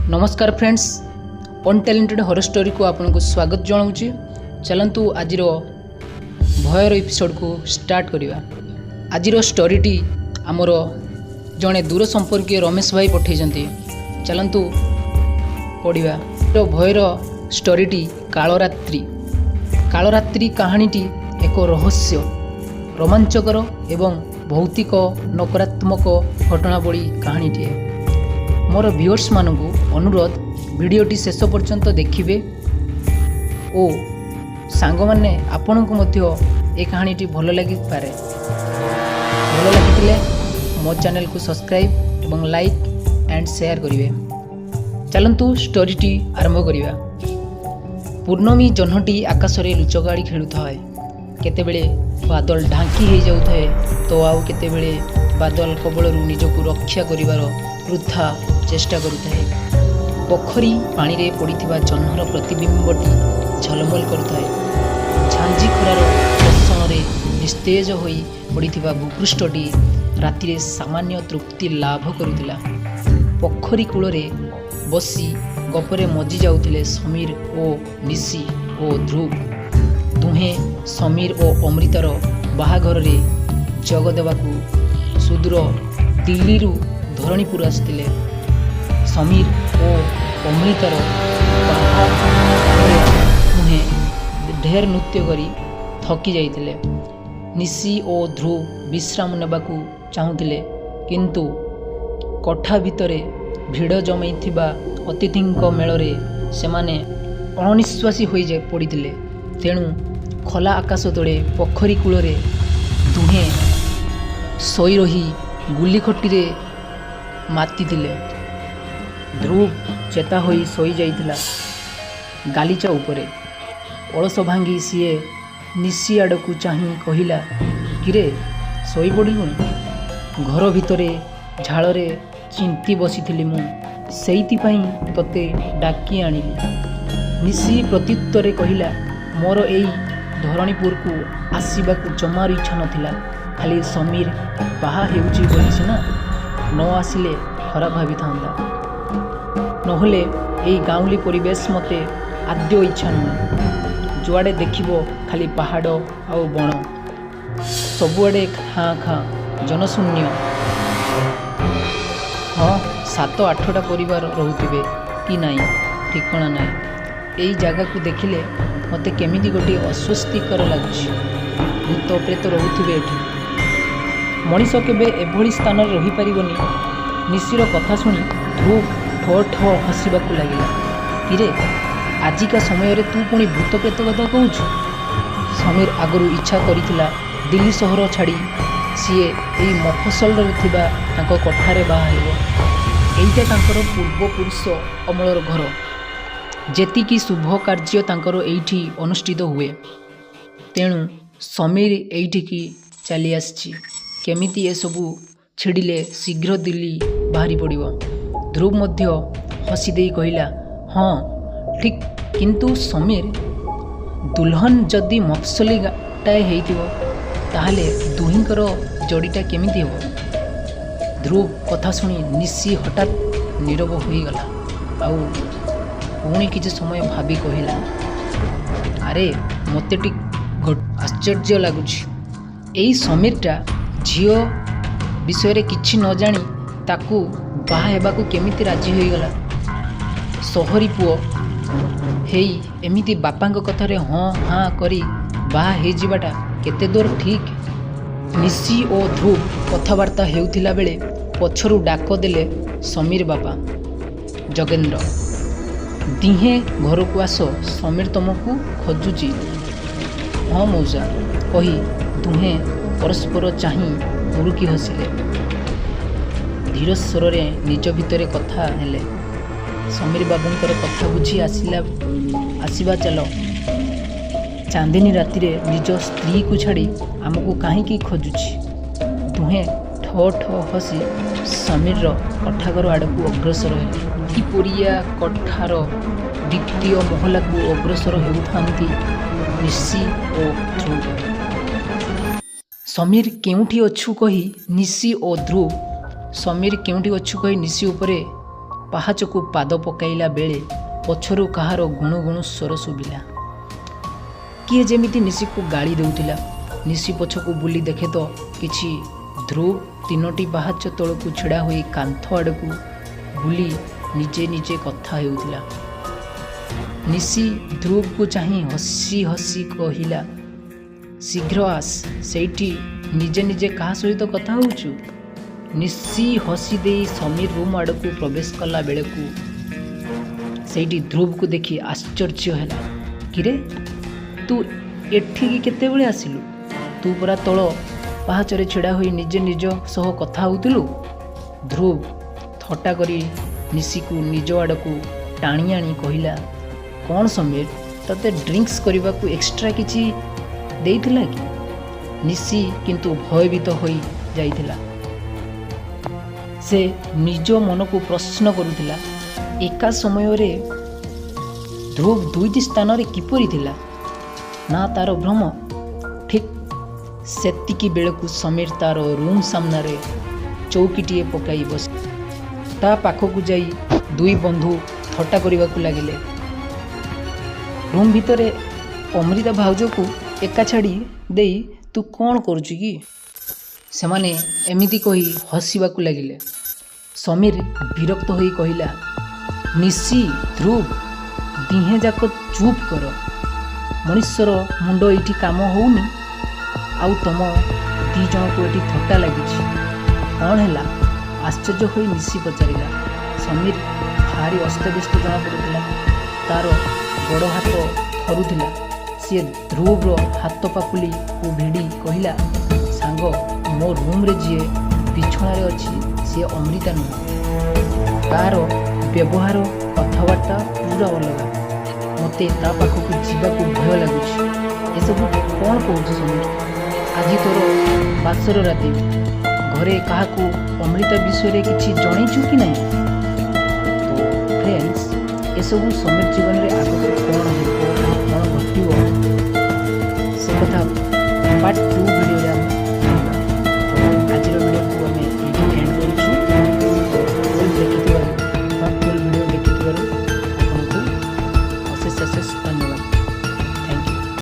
ନମସ୍କାର friends, ଅନଟ୍ୟାଲେଣ୍ଟେଡ଼ horror ଷ୍ଟୋରିକୁ ଆପଣଙ୍କୁ ସ୍ୱାଗତ ଜଣାଉଛି। ଚାଲନ୍ତୁ, ଆଜିର ଭୟର ଏପିସୋଡ଼କୁ ଷ୍ଟାର୍ଟ କରିବା। ଆଜିର ଷ୍ଟୋରିଟି ଆମର ଜଣେ ଦୂର ସମ୍ପର୍କୀୟ ରମେଶ ଭାଇ ପଠାଇଛନ୍ତି। ଚାଲନ୍ତୁ ପଢ଼ିବା ଭୟର ଷ୍ଟୋରିଟି, କାଳରାତ୍ରି। କାଳରାତ୍ରି କାହାଣୀଟି ଏକ ରହସ୍ୟ, ରୋମାଞ୍ଚକର ଏବଂ ଭୌତିକ ନକାରାତ୍ମକ ଘଟଣାବଳୀ କାହାଣୀଟିଏ। ମୋର ଭିଉଅର୍ସମାନଙ୍କୁ ଅନୁରୋଧ, ଭିଡ଼ିଓଟି ଶେଷ ପର୍ଯ୍ୟନ୍ତ ଦେଖିବେ ଓ ସାଙ୍ଗମାନେ, ଆପଣଙ୍କୁ ମଧ୍ୟ ଏ କାହାଣୀଟି ଭଲ ଲାଗିପାରେ। ଭଲ ଲାଗିଥିଲେ ମୋ ଚ୍ୟାନେଲକୁ ସବସ୍କ୍ରାଇବ୍ ଏବଂ ଲାଇକ୍ ଆଣ୍ଡ ସେୟାର କରିବେ। ଚାଲନ୍ତୁ, ଷ୍ଟୋରିଟି ଆରମ୍ଭ କରିବା। ପୂର୍ଣ୍ଣମୀ ଜହ୍ନଟି ଆକାଶରେ ଲୁଚକାଳି ଖେଳୁଥାଏ। କେତେବେଳେ ବାଦଲ ଢାଙ୍କି ହେଇଯାଉଥାଏ ତ ଆଉ କେତେବେଳେ ବାଦଲ କବଳରୁ ନିଜକୁ ରକ୍ଷା କରିବାର ବୃଥା ଚେଷ୍ଟା କରୁଥାଏ। ପୋଖରୀ ପାଣିରେ ପଡ଼ିଥିବା ଜହ୍ନର ପ୍ରତିବିମ୍ବଟି ଝଲମଲ କରୁଥାଏ। ଝାଞ୍ଜି ଖରାର କର୍ଷଣରେ ନିସ୍ତେଜ ହୋଇ ପଡ଼ିଥିବା ଭୂପୃଷ୍ଠଟି ରାତିରେ ସାମାନ୍ୟ ତୃପ୍ତି ଲାଭ କରୁଥିଲା। ପୋଖରୀ କୂଳରେ ବସି ଗପରେ ମଜି ଯାଉଥିଲେ ସମୀର ଓ ନିଶି ଓ ଧ୍ରୁବ। ଦୁହେଁ ସମୀର ଓ ଅମୃତାର ବାହାଘରରେ ଯୋଗ ଦେବାକୁ ସୁଦୂର ଦିଲ୍ଲୀରୁ ଧରଣୀପୁର ଆସିଥିଲେ। ସମୀର ଓ ଅମୃତାର ବାହାଘରରେ ଦୁହେଁ ଢେର ନୃତ୍ୟ କରି ଥକି ଯାଇଥିଲେ। ନିଶି ଓ ଧ୍ରୁବ ବିଶ୍ରାମ ନେବାକୁ ଚାହୁଁଥିଲେ, କିନ୍ତୁ କୋଠା ଭିତରେ ଭିଡ଼ ଜମେଇଥିବା ଅତିଥିଙ୍କ ମେଳରେ ସେମାନେ ଅଣନିଶ୍ୱାସୀ ହୋଇ ପଡ଼ିଥିଲେ। ତେଣୁ ଖୋଲା ଆକାଶ ତଳେ ପୋଖରୀ କୂଳରେ ଦୁହେଁ ଶୋଇ ରହି ଗୁଲିଖଟିରେ ମାତିଥିଲେ। ଧ୍ରୁବ ଚେତା ହୋଇ ଶୋଇଯାଇଥିଲା ଗାଲିଚା ଉପରେ। ଅଳସ ଭାଙ୍ଗି ସିଏ ନିଶି ଆଡ଼କୁ ଚାହିଁ କହିଲା, "କିରେ, ଶୋଇପଡ଼ିଲୁଣି? ଘର ଭିତରେ ଝାଳରେ ଚିନ୍ତି ବସିଥିଲି ମୁଁ। ସେଇଥିପାଇଁ ତୋତେ ଡାକି ଆଣିଲି।" ନିଶି ପ୍ରତ୍ୟୁତ୍ତରେ କହିଲା, "ମୋର ଏଇ ଧରଣୀପୁରକୁ ଆସିବାକୁ ଜମାରୁ ଇଚ୍ଛା ନଥିଲା। ଖାଲି ସମୀର ବାହା ହେଉଛି ବୋଲି ସିନା ନ ଆସିଲେ ଖରାପ ଭାବିଥାନ୍ତା। ନହେଲେ ଏଇ ଗାଉଁଲି ପରିବେଶ ମୋତେ ଆଦୌ ଇଚ୍ଛା ନୁହେଁ। ଯୁଆଡ଼େ ଦେଖିବ ଖାଲି ପାହାଡ଼ ଆଉ ବଣ। ସବୁଆଡ଼େ ଖାଁ ଖାଁ, ଜନଶୂନ୍ୟ। ହଁ, ସାତ ଆଠଟା ପରିବାର ରହୁଥିବେ କି ନାହିଁ ଠିକଣା ନାହିଁ। ଏଇ ଜାଗାକୁ ଦେଖିଲେ ମୋତେ କେମିତି ଗୋଟିଏ ଅସ୍ୱସ୍ତିକର ଲାଗୁଛି। ଭୂତ ପ୍ରେତ ରହୁଥିବେ ଏଠି। ମଣିଷ କେବେ ଏଭଳି ସ୍ଥାନରେ ରହିପାରିବନି।" ନିଶିର କଥା ଶୁଣି ଧ୍ରୁବ ଠୋ ଠୋ ହସିବାକୁ ଲାଗିଲା। "କିରେ, ଆଜିକା ସମୟରେ ତୁ ପୁଣି ଭୂତ ପ୍ରେତ କଥା କହୁଛୁ? ସମୀର ଆଗରୁ ଇଚ୍ଛା କରିଥିଲା ଦିଲ୍ଲୀ ସହର ଛାଡ଼ି ସିଏ ଏଇ ମଫସଲରେ ଥିବା ତାଙ୍କ କୋଠାରେ ବାହା ହେବ। ଏଇଟା ତାଙ୍କର ପୂର୍ବପୁରୁଷ ଅମଳର ଘର। ଯେତିକି ଶୁଭ କାର୍ଯ୍ୟ ତାଙ୍କର ଏଇଠି ଅନୁଷ୍ଠିତ ହୁଏ। ତେଣୁ ସମୀର ଏଇଠିକି ଚାଲିଆସିଛି। କେମିତି ଏସବୁ ଛିଡ଼ିଲେ ଶୀଘ୍ର ଦିଲ୍ଲୀ ବାହାରି ପଡ଼ିବ।" ଧ୍ରୁବ ମଧ୍ୟ ହସିଦେଇ କହିଲା, "ହଁ, ଠିକ୍। କିନ୍ତୁ ସମୀର, ଦୁଲ୍ହନ ଯଦି ମଫସଲିଟାଏ ହେଇଥିବ, ତାହେଲେ ଦୁହିଁଙ୍କର ଯୋଡ଼ିଟା କେମିତି ହେବ?" ଧ୍ରୁବ କଥା ଶୁଣି ନିଶି ହଠାତ୍ ନୀରବ ହୋଇଗଲା। ଆଉ ପୁଣି କିଛି ସମୟ ଭାବି କହିଲା, "ଆରେ, ମୋତେ ଟିକେ ଆଶ୍ଚର୍ଯ୍ୟ ଲାଗୁଛି। ଏଇ ସମୀରଟା ଝିଅ ବିଷୟରେ କିଛି ନ ଜାଣି ତାକୁ ବାହା ହେବାକୁ କେମିତି ରାଜି ହୋଇଗଲା? ସହରୀ ପୁଅ ହେଇ ଏମିତି ବାପାଙ୍କ କଥାରେ ହଁ ହାଁ କରି ବାହା ହେଇଯିବାଟା କେତେ ଦୂର ଠିକ୍?" ନିଶି ଓ ଧ୍ରୁବ କଥାବାର୍ତ୍ତା ହେଉଥିଲା ବେଳେ ପଛରୁ ଡାକ ଦେଲେ ସମୀର ବାପା ଯୋଗେନ୍ଦ୍ର, "ଦିହେଁ ଘରକୁ ଆସ, ସମୀର ତମକୁ ଖୋଜୁଛି।" "ହଁ ମଉସା," କହି ଦୁହେଁ ପରସ୍ପର ଚାହିଁ ମୁରୁକି ହସିଲେ। ଧୀର ସ୍ୱରରେ ନିଜ ଭିତରେ କଥା ହେଲେ, "ସମୀର ବାବୁଙ୍କର କଥା ବୁଝି ଆସିଲା, ଆସିବା ଚାଲ। ଚାନ୍ଦିନୀ ରାତିରେ ନିଜ ସ୍ତ୍ରୀକୁ ଛାଡ଼ି ଆମକୁ କାହିଁକି ଖୋଜୁଛି?" ଦୁହେଁ ଠୋ ଠୋ ହସି ସମୀରର କୋଠାଘର ଆଡ଼କୁ ଅଗ୍ରସର ହେଲେ। କିପରିଆ କୋଠାର ଦ୍ୱିତୀୟ ମହଲାକୁ ଅଗ୍ରସର ହେଉଥାନ୍ତି ନିଶି ଓ ଧ୍ରୁବ। "ସମୀର, କେଉଁଠି ଅଛୁ?" କହି ନିଶି ଓ ଧ୍ରୁବ, "ସମୀର, କେଉଁଠି ଅଛୁ?" କହି ନିଶି ଉପରେ ପାହାଚକୁ ପାଦ ପକାଇଲା ବେଳେ ପଛରୁ କାହାର ଗୁଣୁ ଗୁଣୁ ସ୍ୱର ଶୁଭିଲା। କିଏ ଯେମିତି ନିଶିକୁ ଗାଳି ଦେଉଥିଲା। ନିଶି ପଛକୁ ବୁଲି ଦେଖେ ତ କିଛି ଧ୍ରୁବ ତିନୋଟି ପାହାଚ ତଳକୁ ଛିଡ଼ା ହୋଇ କାନ୍ଥ ଆଡ଼କୁ ବୁଲି ନିଜେ ନିଜେ କଥା ହେଉଥିଲା। ନିଶି ଧ୍ରୁବକୁ ଚାହିଁ ହସି ହସି କହିଲା, "ଶୀଘ୍ର ଆସ, ସେଇଠି ନିଜେ ନିଜେ କାହା ସହିତ କଥା ହେଉଛୁ?" ନିଶି ହସି ଦେଇ ସମୀର ରୁମ୍ ଆଡ଼କୁ ପ୍ରବେଶ କଲା ବେଳକୁ ସେଇଠି ଧ୍ରୁବକୁ ଦେଖି ଆଶ୍ଚର୍ଯ୍ୟ ହେଲା। "କିରେ, ତୁ ଏଠିକି କେତେବେଳେ ଆସିଲୁ? ତୁ ପରା ତଳ ପାହାଚରେ ଛିଡ଼ା ହୋଇ ନିଜେ ନିଜ ସହ କଥା ହେଉଥିଲୁ?" ଧ୍ରୁବ ଥଟ୍ଟା କରି ନିଶିକୁ ନିଜ ଆଡ଼କୁ ଟାଣି ଆଣି କହିଲା, "କ'ଣ ସମୀର ତତେ ଡ୍ରିଙ୍କସ୍ କରିବାକୁ ଏକ୍ସଟ୍ରା କିଛି ଦେଇଥିଲା କି?" ନିଶି କିନ୍ତୁ ଭୟଭୀତ ହୋଇ ଯାଇଥିଲା। ସେ ନିଜ ମନକୁ ପ୍ରଶ୍ନ କରୁଥିଲା, ଏକା ସମୟରେ ଧ୍ରୁବ ଦୁଇଟି ସ୍ଥାନରେ କିପରି ଥିଲା? ନା ତାର ଭ୍ରମ? ଠିକ୍ ସେତିକି ବେଳକୁ ସମୀର ତାର ରୁମ୍ ସାମ୍ନାରେ ଚୌକିଟିଏ ପକାଇ ବସି ତା ପାଖକୁ ଯାଇ ଦୁଇ ବନ୍ଧୁ ଥଟ୍ଟା କରିବାକୁ ଲାଗିଲେ। "ରୁମ୍ ଭିତରେ ଅମୃତା ଭାଉଜକୁ ଏକା ଛାଡ଼ି ଦେଇ ତୁ କ'ଣ କରୁଛୁ କି?" ସେମାନେ ଏମିତି କହି ହସିବାକୁ ଲାଗିଲେ। ସମୀର ବିରକ୍ତ ହୋଇ କହିଲା, "ନିଶି, ଧ୍ରୁବ, ଦିହେଁ ଯାକ ଚୁପ୍ କର। ମଣିଷର ମୁଣ୍ଡ ଏଇଠି କାମ ହେଉନି, ଆଉ ତମ ଦି ଜଣକୁ ଏଠି ଥଟ୍ଟା ଲାଗିଛି।" "କ'ଣ ହେଲା?" ଆଶ୍ଚର୍ଯ୍ୟ ହୋଇ ନିଶି ପଚାରିଲା। ସମୀର ଭାରି ଅସ୍ତବ୍ୟସ୍ତ ଜଣାପଡ଼ୁଥିଲା। ତାର ଗୋଡ଼ ହାତ ଥରୁଥିଲା। ସିଏ ଧ୍ରୁବର ହାତ ପାପୁଲିକୁ ଭିଡ଼ି କହିଲା, "ସାଙ୍ଗ, ମୋ ରୁମ୍ରେ ଯିଏ ବିଛଣାରେ ଅଛି, ସିଏ ଅମୃତା ନୁହଁ। ତାର ବ୍ୟବହାର, କଥାବାର୍ତ୍ତା ପୁରା ଅଲଗା। ମୋତେ ତା ପାଖକୁ ଯିବାକୁ ଭୟ ଲାଗୁଛି।" "ଏସବୁ କ'ଣ କହୁଛୁ ସମୀର? ଆଜି ତୋର ବାସର ରାତି। ଘରେ କାହାକୁ ଅମୃତା ବିଷୟରେ କିଛି ଜଣେଇଛୁ କି ନାହିଁ?" ତ ଫ୍ରେଣ୍ଡସ୍, ଏସବୁ ସମୀର ଜୀବନରେ ଆଗକୁ କ'ଣ ହେବ, କ'ଣ ଘଟିବ, ସେ କଥା ପାର୍ଟ 2।